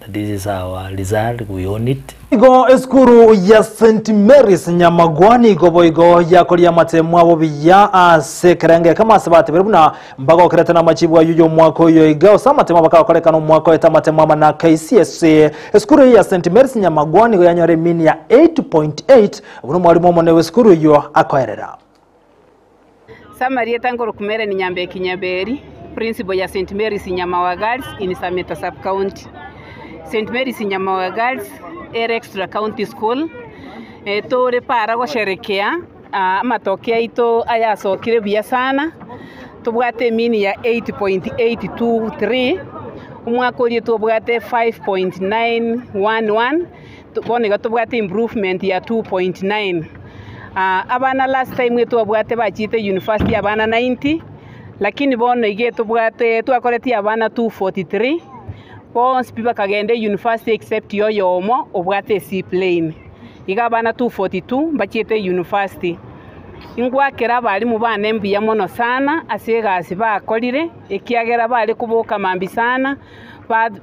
This is our result, we own it. Igo esukuru ya St Mary's Nyamagwa nigo boigo yakoria amatemo abo buya ase ekerengo ekemo ase batebire buna mbagokerete namachibu ayio y'omwaka oyo iga ase amatemo bakagokorekana omwaka oete amatemo ama na KCSE. Esukuru eye ya St Mary's Nyamagwa nigo yanyora emini ya 8.8 buna omwalimu omonene bw'esukuru eyio akoerera. Samarieta Nkoroku Meren Nyambeki Nyaberi, Principal ya St Mary's Nyamawa Girls in Sameta Sub-County. St Mary's Nyamawa Girls ere extra county school, tore para gosherekea amatoke aito ayasokire buya sana, tobwate emini ya 8.823, omwaka oria twabwate 5.911, Bono iga tobwate improvement ya 2.9. Abana last time etwabwate bachiete university abana 90, lakini bono iga etobwate twakoretie abana 243, bonsi pi bakagenda university except oyomo obwate eseaplane. Iga abana 242 mbachiete university. Ingwakera abalimu bane mbuya mono sana ase egasi bakorire, ekiagera bare koboka mambia sana.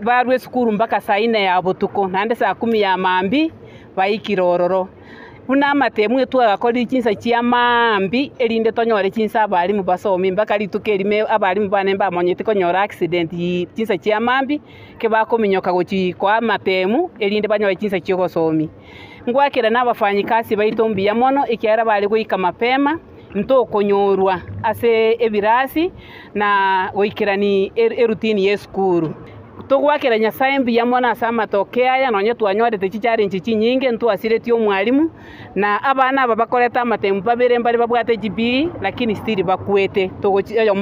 Barua esukuru mpaka saa ine ya botuko, naende saa kumi ya mambia baikire ororo. Buna amatemu etwagakorire chinsa chia maambia erinde tonyore chinsa abalimu basome mpaka rituko erimo abalimu bane mbamonyete konyora accident chinsa chia maambia, kebakominyoka gochia koa amatemu erinde banyore chinsa chia ogosomia. Ngwakera na abafanyikazi baito mbuya mono ekiagera bare goika mapema. Ntokonyorwa ase ebirasi na goikerania erutini y'esukuru. Togoakera Nyasae mbuya mono ase amatoke aya, nonya twanyorete chicharenji chinyinge, ntwasiretie omwalimu, na abana aba bakorete amatemu babere mbare babwate chibiri, lakini still bakwete. Togochi oyomo.